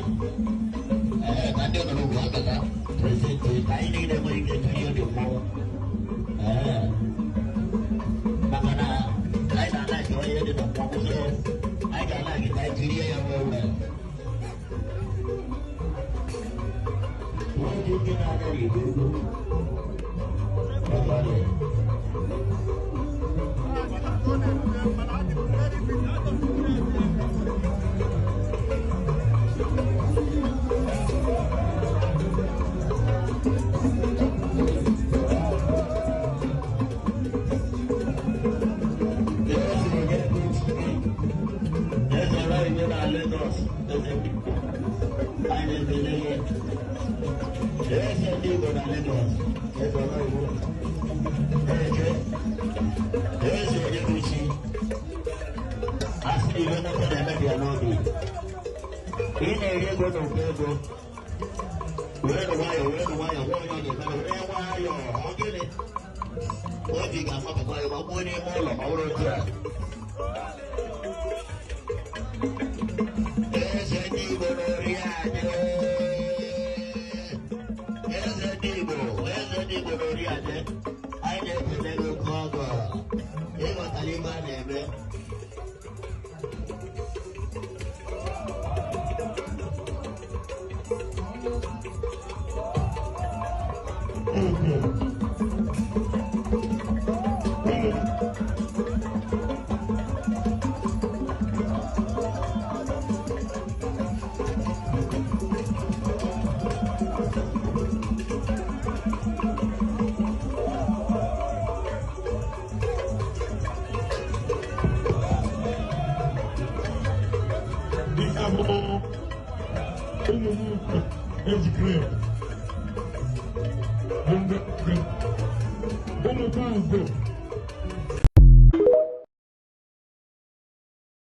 Ee, ka ndị nọ n'ugwu abata present, ka anyị niile nwere ike kirie dị mmọnwụ. Ee, maka na anyị na-ana achọ ihe dị na mmọnwụ, so anyị ga-ana gị ka anyị kirie ya wee wee. Nwoke nke na-anya n'igwe ego. Ọgbalị. Eze ọlọ́run na Lagos, eze anyị na-ekele ya. Eze ndị Igbo na Lagos, eze ọlọ́run. Eze, eze onye bụ chi. Asị na ibe nwoke na-emebi ya n'obi. Ị na-eri ego na ụkọ ego. Were nụ nwayọọ, were nụ nwayọọ, nwa onye ọ ga-emere, were nwayọọ, ọ gịnị? Obi ga-amapụkwa ya, gbagbuo n'ime ụlọ ma ọ bụrụ otu a. Eze ndị Igbo n'Oriadị. Eze ndị Igbo, eze ndị Igbo n'Oriadị. Anyị na-ekele gị oke ọgọ. Ịghọtara ibe a na-eme. The Abo Ụmụnwoke ejikere bụ ndị ụmụnwoke ugo.